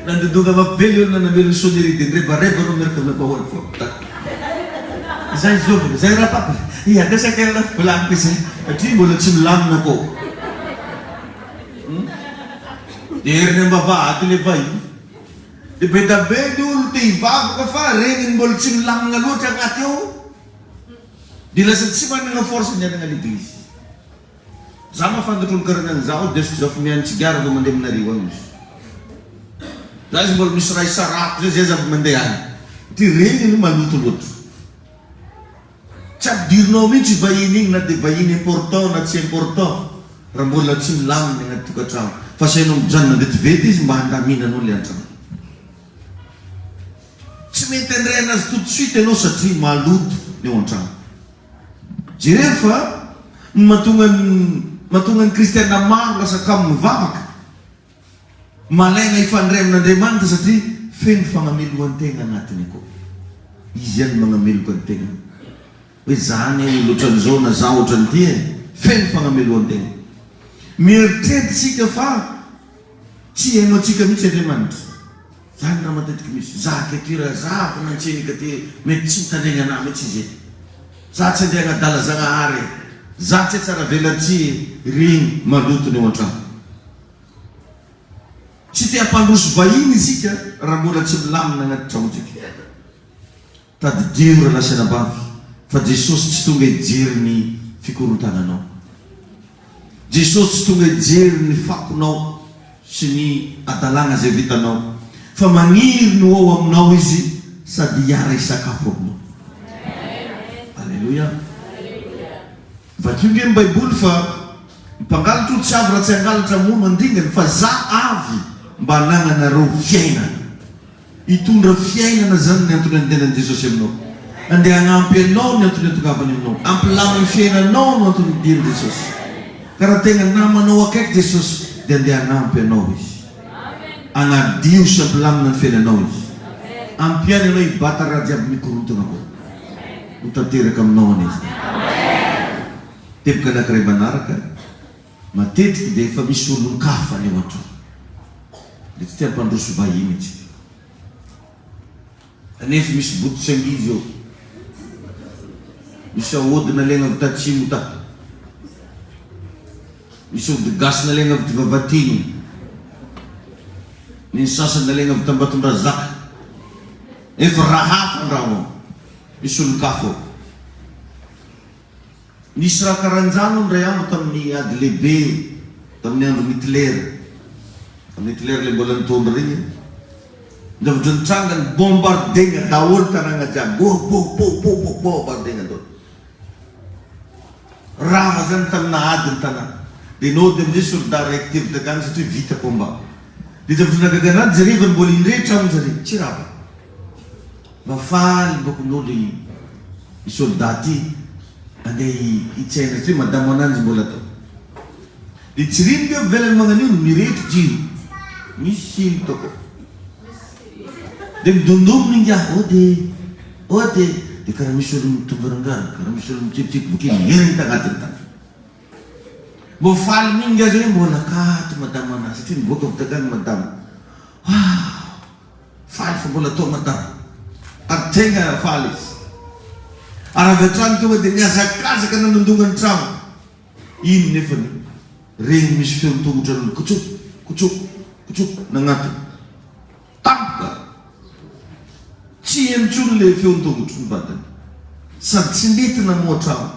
nandondogna mafy be le olona namely ny sonnerie de nirebareba anao miaraka amin'ny ampahoany fô. Zay zovy, zay rapapa. Ia, andrasa kely raha volaniko izay. Satria mbola tsy milamina kô. De heriny ambavahady le vahiny. Dia be da be ny olo te hivavaka fa regniny mbola tsy milamigna loatra agnaty ao dia lasa tsy managna force andehanagna l'église. Za mahafantatra olo karaha an'zaho desiko za fa mihaino tsigara vao mandeha aminareo agny izy. Za izy mbola misy raha isarahako zay zay za vao mandeha agny. Ty regniny maloto loatra. Tsy ampidirinao mihitsy io vahiny igny na dia vahiny important na tsy important raha mbola tsy milamina ny agnaty tokantragno fa asainao mijanona vetivety izy mba handaminanao le antragno. Tsy mety handray anazy tout de suite ianao satria maloto ny ao antragno. Jereo fa ny mahatonga ny mahatonga ny kristiana maro lasa kamo mivavaka Malaina hifandray amin'Andriamanitra satria feno fagnamelohan-tegna agnatiny akao. Izy ihany no magnameloka ny tegnany. Hoe za anie olo ohatran'izao na za ohatran'ity e. Feno fagnamelohan-tegna. Mieritreritra isika fa tsy hihaino antsika mihitsy Andriamanitra. Zany raha matetiky misy. Za aky aty raha za avy nantsenika aty mety tsy mitandregny anah mihitsy izy e. Za tsy andeha hagnadala Zagnahary e. Za tsy hatsara-velatsihy e. Regny maloto ny ao an-tragno. Tsy te hampandroso vahiny isika raha mbola tsy milamina agnaty tragnontsika. Tadidio ry lahy sy anabavy fa Jesosy tsy tonga hijery ny fikorontananao. Jesosy tsy tonga hijery ny fakonao sy ny adalagna izay vitanao fa magniry ny ho ao aminao Izy sady hiara hisakafo aminao. Aleloia. Vakio nge ny baiboly fa ny mpangalatra o tsy avy raha tsy hangalatra hamono handringana fa za avy mba hanagnanareo fiainana. Hitondra fiainana zany ny antony andehanan'i Jesosy aminao. Andeha hagnampy anao ny antony atongavany aminao. Hampilaminy fiainanao no antony idian'i Jesosy. Ka raha tegna namanao akaiky Jesosy dia andeha hagnampy anao Izy. Hagnadio sy hampilamina ny fiainanao Izy. Ampiany anao hibata raha jiaby mikorontana koa. Ho tanteraka aminao anie izany. Teboka anankiray manaraka, matetiky dia efa misy olon-kafa any ao an-trano. Dia tsy te hampandroso vahiny isika. Kanefa misy boto tsy angizy eo. Misy aody nalaigna avy tatsimo ta. Misy ody gasy nalaigna avy Vavatigny. Ny sasany nalaigna avy Tambatondrazaka. Efa raha hafa andraho ao. Misy olon-kafa ao. Nisy raha karanjany hono indray andro tamin'ny ady lehibe tamin'ny andron'i Hitler. Tamin'i Hitler ilay mbola nitondra iny. Ny zavatra nitranga ny bombardena daholo tanàna jiaby. Bo bo bo bo bo bombardena daholo. Rava zany tamina ady ny tanàna. Dia nody amin'izay soldat raiky teo takany satria vita combat. Dia zavatra nahagaga anazy jerevany mbola indray tranon-jareo tsy rava. Mba faly mba ko nody i soldat ty andeha hitsaina satria madamo ananjy mbola tao. Dia tsirinoka eo ivelany magnan'io mirehitry jiro misy silo tao koa. Dia midondomina ingahy ody ody dia karaha misy olo mitongarangara karaha misy olo mitsipotsipo bakeo miherigny tagnatiny tany. Mbô faly minga ingahy zay hoe mbola akato madamo anahy satria nivoaka avy takagny madamo. Waouh! Faly fa mbola tao madama. Ary tegna faly izy. Ary avy hatrany tonga dia nihazakazaka nanondogna ny tragno. Iny nefany regny misy feon-tongotra nony kotsok, kotsok, kotsok nagnatona. Tampoka, tsy heno intsony le feon-tongotry ny vadiny. Sady tsy nety namoha tragno.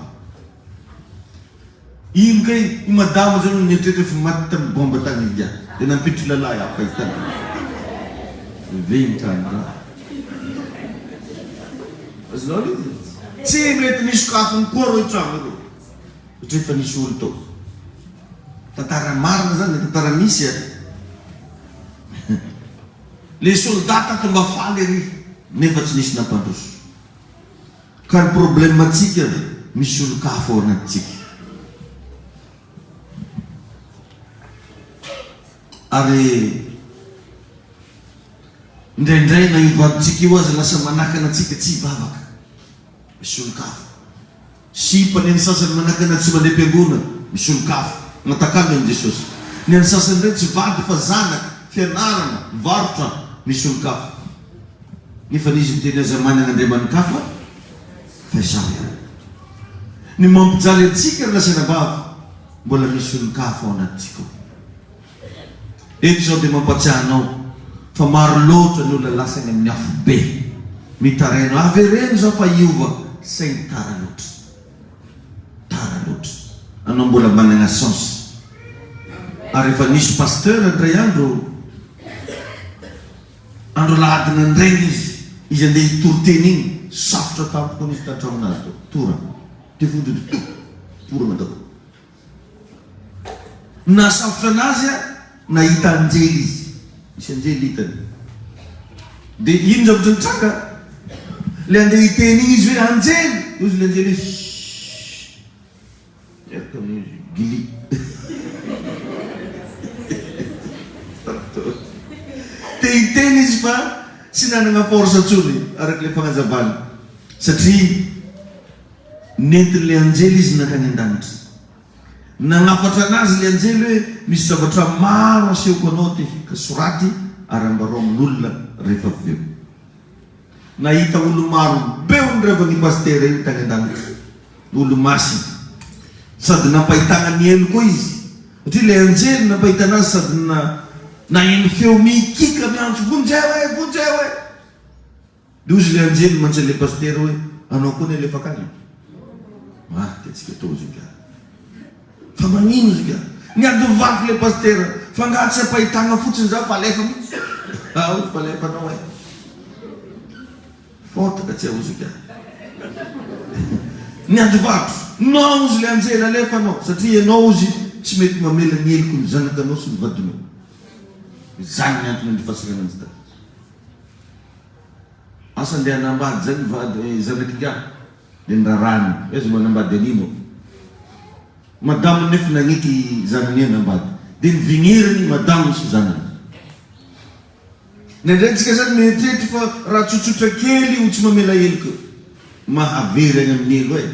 Ino kay i madama zay no nieritreritra fa maty tamin'ny bomba tany India dia nampiditra lalahy hafa izy tany Venitra ny raha. Azonao ilay izy? Tsy mety nisokafiny koa reo trano ireo satria efa nisy olo tao. Tantara marina zany, tantara misy a. Le soldat tato mba faly ery nefa tsy nisy nampandroso. Ka ny problème antsika misy olon-kafa ao anatintsika. Ary indraindray na io vadintsika io aza lasa manakana antsika tsy hivavaka. Misy olon-kafa. Sipa ny an'ny sasany manakana tsy mandeha am-piangonana. Misy olon-kafa. Matakalo an'i Jesosy. Ny an'ny sasany indray tsy vady fa zanaka, fianarana, varotra. Misy olon-kafa. Nefa izy niteny aza manana Andriamani-kafa fa izaho ihany. Ny mampijaly antsika ry lasanabavy, mbola misy olon-kafa ao anatintsika ao. Eto izaho dia mampatsiahy anao. Fa maro loatra ny olona lasa any amin'ny afobe. Mitaraina, avereno za fa hiova, saingy tara loatra. Tara loatra. Anao mbola managna chance. Ary efa nisy pasteur indray andro, andro alahady nandraigny izy, izy andeha hitory teny igny, safotra tampoka hono izy tan-tragnon'azy tao, torana. Dia vonjy izy, torana daholo. Nahasafotra anazy nahita anjely izy. Nisy anjely hitany. Dia ino zavatra nitranga? Ilay andeha hiteny iny izy hoe anjely! Hoy izy ilay anjely hoe shhh. Miaraka amin'io izy, gili. Te hiteny izy fa tsy nanana force intsony, araka ilay fanazavana. Satria Nentin'ilay anjely izy nankany an-danitra. Nanafatra anazy ilay anjely hoe, Misy zavatra maro asehoko anao aty, ka soraty ary ambarao amin'olona rehefa avy eo. Nahita olo-maro be hono revan'io pasitera io tany an-danitra. Olo-masina. Sady nampahitana ny helo koa izy. Satria ilay anjely nampahita anazy sady naheno feo mikiaka miantso, Vonjeo e! Vonjeo e! Dia hozy ilay anjely mantsy an'ilay pasitera hoe, anao koa anie alefa akany e! Ah, dia tsika tao hozy ingahy. Fa magnino hozy ingahy? Niady vaky ilay pasitera, fa angaha tsy ampahitagna fotsiny za fa alefa mihitsy. Ah, hozy fa alefanao e! Fotaka tsy hozy ingahy. Niady vaky, non hozy ilay anjely, alefanao, satria ianao hozy tsy mety mamela ny heloky ny zanakanao sy ny vadinao. Izany ny antony andifasana anjy tany. Asa ndeha hanambady zay ny vady zanak'ingahy de nirarahany hoe aza manambady an'ino. Madame nefa nagniky zanany hanambady de nivigniriny madame sy zanany. Indraindray tsika zany mieritreritra fa raha tsotsotra kely ho tsy mamela heloka. Mahavery any amin'ny helo e.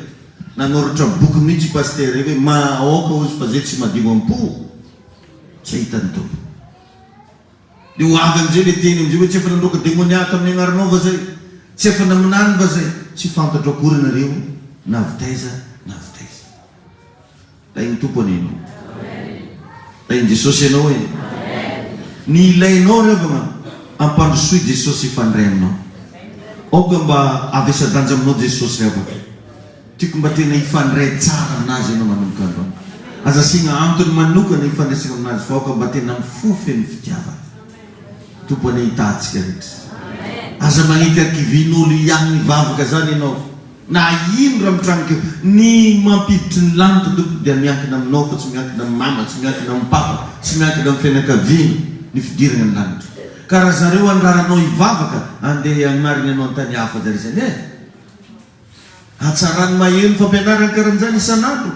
Nanoratra boky mihitsy io pasitera io hoe mahaoka hozy fa zay tsy madio am-po tsy hahita ny Tompo. Dia ho avy amin'izay ilay teny amin'izay hoe, Tsy efa nandroaka demonia tamin'ny anaranao va izay? Tsy efa naminany va izay? Tsy fantatro akory ianareo na avy taiza na avy taiza. Tahin'ny Tompo anie ianao. Tahin'i Jesosy ianao e. Ny ilainao ry havana, ampandrosoy Jesosy hifandray aminao. Aoka mba havesa-danja aminao Jesosy ry havana. Tiako mba tena hifandray tsara aminazy ianao manomboka androany. Aza asiana antony manokana hifandraisana aminazy fa aoka mba tena amin'ny fo feno fitiavana. Tompo anie hitaha antsika rehetra. Aza magneky hakivian'olo ihany hivavaka zany ianao na ino raha mitranga eo. Ny mampiditry ny lanitra tompoko dia miankina aminao fa tsy miankina amin'ny mama, tsy miankina amin'ny papa, tsy miankina amin'ny fianakaviana ny fidirana ny lanitra. Ka raha zareo andraranao hivavaka andeha hagnarigny anao an-tany hafa zare zany e. Hatsaran'ny maheno fampianarana karan'izany isan'andro.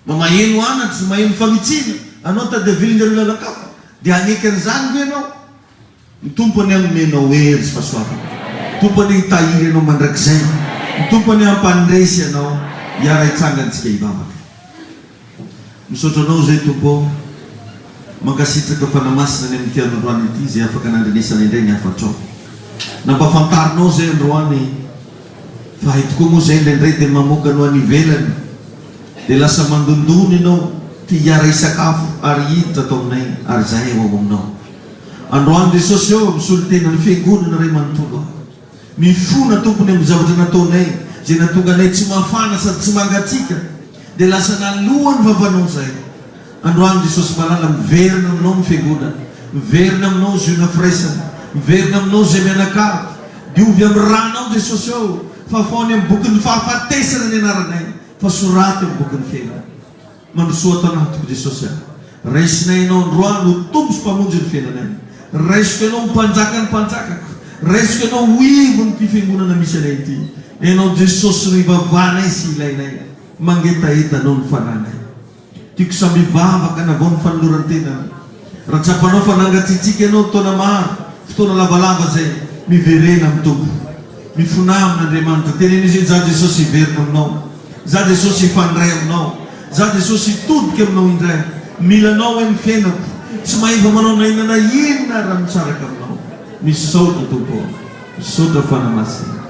Mba maheno anatra, maheno fanitsiana, anao tadiavilin'ireo lalan-kafa, dia haneky an'izany ve ianao? Ny Tompo anie hanome anao hery sy fahasoavana. Ny Tompo anie hitahiry anao mandrakizay. Ny Tompo anie hampandresy anao. Hiara-hitsangantsika hivavaka. Misaotra Anao izay Tompo ô. Mankasitraka Fanahy Masina ny amin'ity androany ity izay afaka nandrenesana indray ny hafatrao. Nampafantarinao izay androany fa hay tokoa moa izay indraindray dia mamoaka anao any ivelany dia lasa mandondona ianao te hiara hisakafo ary hiditra ato aminay ary izahay ho ao aminao. Androany Jesosy ô, misolo tena ny fiangonana iray manontolo aho. Mifona Tompony amin'ny zavatra nataonay izay nahatonga anay tsy mafana sady tsy mangatsiaka dia lasa naloa ny vavanao zahay. Androany Jesosy malala miverina aminao ny fiangonana, miverina aminao ziona firaisana, miverina aminao izay mianakavy. Diovy amin'ny ranao Jesosy ô, fafao any amin'ny bokin'ny fahafatesana ny anaranay fa soraty amin'ny bokin'ny fiainana. Mandrosoa ato anatiko Jesosy a! Raisinay Ianao androany ho Tompo sy Mpamonjy ny fiainanay. Raisiko Ianao ho Mpanjakan'ny mpanjakako. Raisiko Ianao ho ivon'ity fiangonana misy anay ity. Ianao Jesosy no ivavahanay sy ilainay. Mangetaheta Anao ny fanahinay. Tiako samy hivavaka hanavao ny fanoloran-tenany. Raha tsapanao fa nangatsiatsiaka ianao taona maro, fotoana lavalava izay, miverena amin'ny Tompo. Mifonà amin'Andriamanitra. Teneno Izy hoe, Izaho Jesosy hiverina aminao. Izaho Jesosy hifandray aminao. Izaho Jesosy hitodika aminao indray. Mila Anao aho ny fiainako. Tsy mahefa manao na inona na inona raha misaraka aminao. Misaotra Tompo ô. Misaotra Fanahy Masina.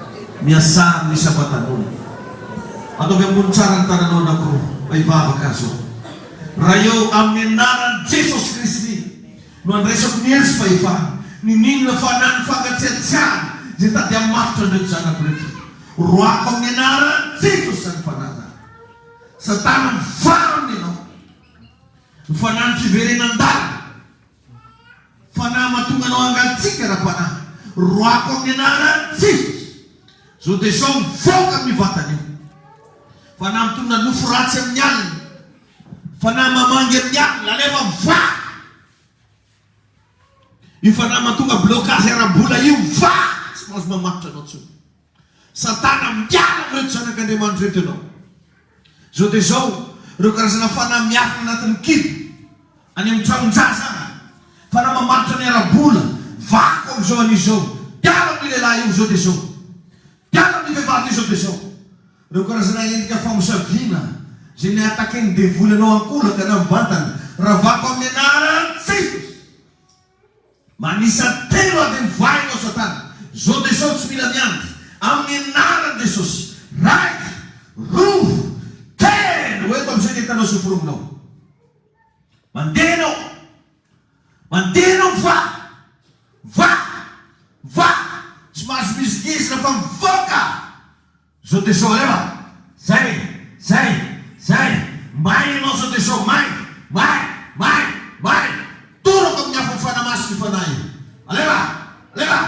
Miasà amin'ny isam-batan'olona. Ataovy ambony tsara ny tananao anankiroa mba hivavaka azy eo. Ray ô, amin'ny anaran'i Jesosy Kristy no andraisako ny hery sy fahefana. Niniana fanahy ny fangatsiatsiahana izay tady hamatotra an'ireto zanako ireto. Roahako amin'ny anaran'i Jesosy izany fanahy izany. Satana mivaha aminy ianao. Ny fanahy ny fiverenan-dalana. Fanahy mahatonga anao hangatsiaka ara-panahy. Roahako amin'ny anaran'i Jesosy. Zao dia izao mivoaka amin'io vatana io. Fanahy mitondra nofo ratsy amin'ny alina. Fanahy mamangy amin'ny alina. Alefa mivaha. Io fanahy mahatonga blocage ara-bola io va tsy mahazo mamatotra anao intsony. Satana miala amin'ireto zanak'Andriamanitra ireto ianao. Izao dia izao, ireo karazana fanahy miafina anatin'ny kibo, any amin'ny tranon-jaza any, fanahy mamatotra ny ara-bola, vako amin'izao anio izao, miala amin'io lehilahy io izao dia izao, miala amin'io vehivavy io izao dia izao. Ireo karazana endrika famosaviana izay mi-attaquer-n'ny devoly anao ankolaka na mivantana, ravako amin'ny anaran'i Jesosy. Manisa telo aho dia mivaha ianao satana. Zao dia zao tsy mila miandry. Amin'ny anaran'i Jesosy. Raiky, roa, telo, ho eto amin'izay ny entanao sy ny forongonao. Mandeha ianao. Mandeha ianao mivaha. Mivaha. Mivaha. Tsy mahazo mihizingizina fa mivoaka. Zao de zao alefa! Zay! Zay! Zay! May ianao zao de zao! May! May! May! May! Torako amin'ny afon'ny Fanahy Masina io fanahy io! Alefa! Alefa!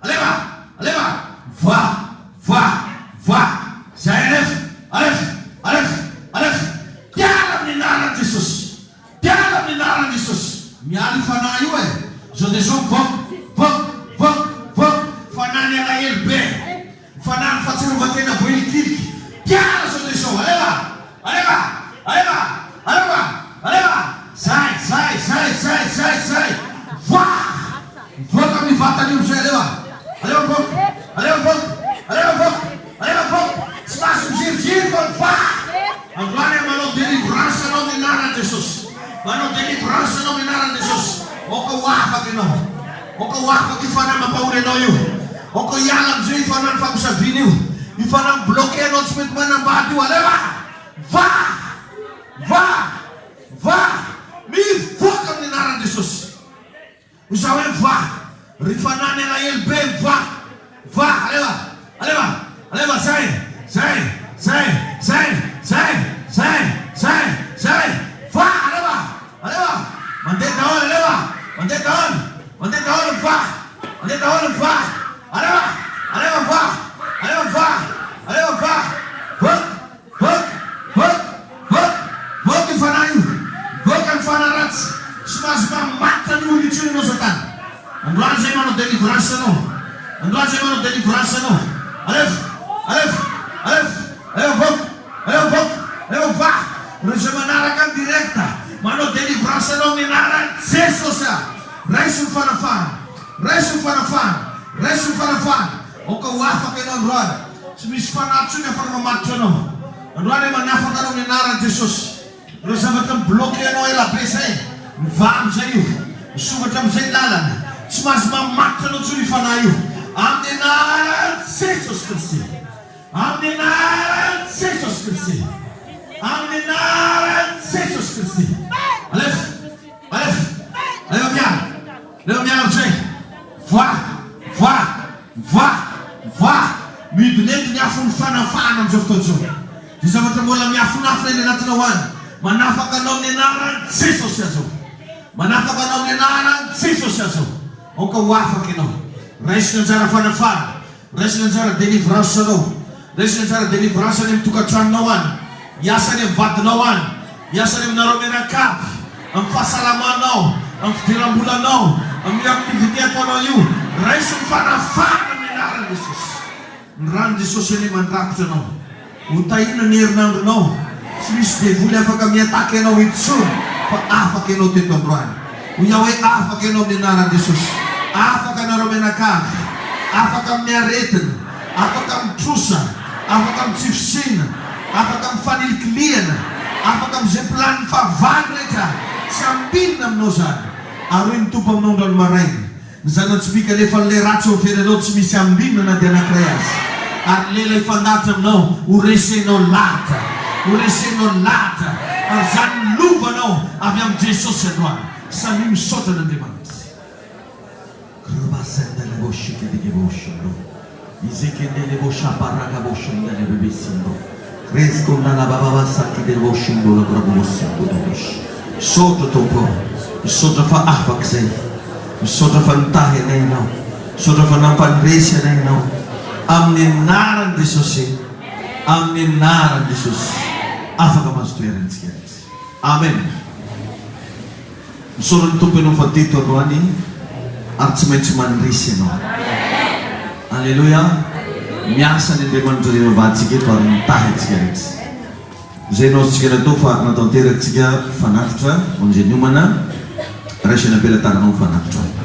Alefa! Alefa! Va! Va! Va! Zay alefa! Alefa! Alefa! Alefa! Miala amin'ny anaran'i Jesosy! Miala amin'ny anaran'i Jesosy! Miala io fanahy io e! Zao de zao mivoaka! Voaka! Voaka! Voaka! Fanahy ny alahelo be! Fanahy ny fahatsiarovan-tena voahilikiliky. Mpiala zao dia zao. Alefa! Alefa! Alefa! Alefa! Alefa! Zay! Zay! Zay! Zay! Zay! Zay! Mivoaha! Mivoaka amin'io vatana io amin'izay. Alefa! Alefa mivoaka! Alefa mivoaka! Alefa mivoaka! Alefa mivoaka! Tsy mahazo miziriziry fa mivoaha! Androany aho manao délivrance anao amin'ny anaran'i Jesosy. Manao délivrance anao amin'ny anaran'i Jesosy. Aoka ho afaka ianao. Aoka ho afaka io fanahy mampahory anao io. Aoka hiala amin'izay io fanahy ny famosaviana io. Io fanahy mi-bloquer anao tsy mety manambady io. Alefa! Va! Va! Va! Mivoaka amin'ny anaran'i Jesosy. Hoy za hoe va! Ry fanahy ny alahelo be va! Va! Alefa! Alefa! Alefa! Zay! Zay! Zay! Zay! Zay! Zay! Zay! Zay! Va! Alefa! Alefa! Mandeha daholo alefa! Mandeha daholo! Mandeha daholo va! Mandeha daholo va! Alefa! Alefa va! Alefa va! Alefa va! Voaka! Voaka! Voaka! Voaka! Voaka io fanahy io! Voaka ny fanahy ratsy! Tsy mahazo mamatotra ny olona intsony ianao satana! Androany zay manao délivrance anao! Androany zay manao délivrance anao! Alefa! Alefa! Alefa! Alefa voaka! Alefa voaka! Alefa va! Ireo izay manaraka en direct, manao délivrance anao amin'ny anaran'i Jesosy aho! Raiso ny fanafahana! Raiso ny fanafahana! Raiso ny fanafahana! Aoka ho afaka ianao androany! Tsy misy fanahy intsony afaka mamatotra anao. Androany aho manafaka anao amin'ny anaran'i Jesosy. Ireo zavatra mi-bloquer anao ela be izay, mivaha amin'izay io. Misokatra amin'izay ny lalana. Tsy mahazo mamatotra anao intsony io fanahy io. Amin'ny anaran'i Jesosy Kristy. Amin'ny anaran'i Jesosy Kristy. Amin'ny anaran'i Jesosy Kristy. Alefa. Alefa. Alefa miala. Alefa miala amin'izay. Voa. Voa. Voa. Voa. Midina eto ny afon'ny fanafahana amin'izao fotoana izao. Izay zavatra mbola miafinafina eny anatinao any, manafaka anao amin'ny anaran'i Jesosy aho izao. Manafaka anao amin'ny anaran'i Jesosy aho izao. Aoka ho afaka ianao. Raiso ny anjara fanafahana. Raiso ny anjara délivrance anao. Raiso ny anjara délivrance any amin'ny tokantranonao any. Miasa any amin'ny vadinao any. Miasa any aminareo mianakavy. Amin'ny fahasalamanao, amin'ny fidiram-bolanao, amin'io activité ataonao io. Raiso ny fanafahana amin'ny anaran'i Jesosy. Ny ran'i Jesosy anie mandrakotra anao. Ho tahiana ny herinandronao. Tsy misy devoly afaka mi-attaque anao intsony fa afaka ianao teto androany. Hoy aho hoe afaka ianao amin'ny anaran'i Jesosy. Afaka anareo mianakavy. Afaka amin'ny aretina. Afaka amin'ny trosa. Afaka amin'ny tsy fisiana. Afaka amin'ny fanilikilihana. Afaka amin'izay planin'ny fahavalo rehetra. Tsy hampinina aminao izany. Ary hoy ny Tompo aminao androany maraina. Ny zana-tsipìka alefan'ilay ratsy eo am-fiainanao tsy misy ambinina na dia anankiray aza. Ary lela hifandahatra aminao, ho resenao lahatra. Ho resenao lahatra. Ary izany ny lovanao avy amin'i Jesosy androany. Samia misaotra an'Andriamanitra. Misaotra Tompo ô, misaotra fa afaka izay, misaotra fa nitahy anay Ianao, misaotra fa nampandresy anay Ianao, amin'ny anaran'i Jesosy, amin'ny anaran'i Jesosy, afaka mahazo toerana isika rehetra. Amen. Misaotra ny Tompo ianao fa teto androany ary tsy maintsy mandresy ianao. Aleloia. Miasa ny Andriamanitra ivavahantsika eto ary mitahy antsika rehetra. Izay no azontsika natao fa natanterakitsika fanatitra ho an'izay niomana. Raisina am-pelatananao ny fanatitra.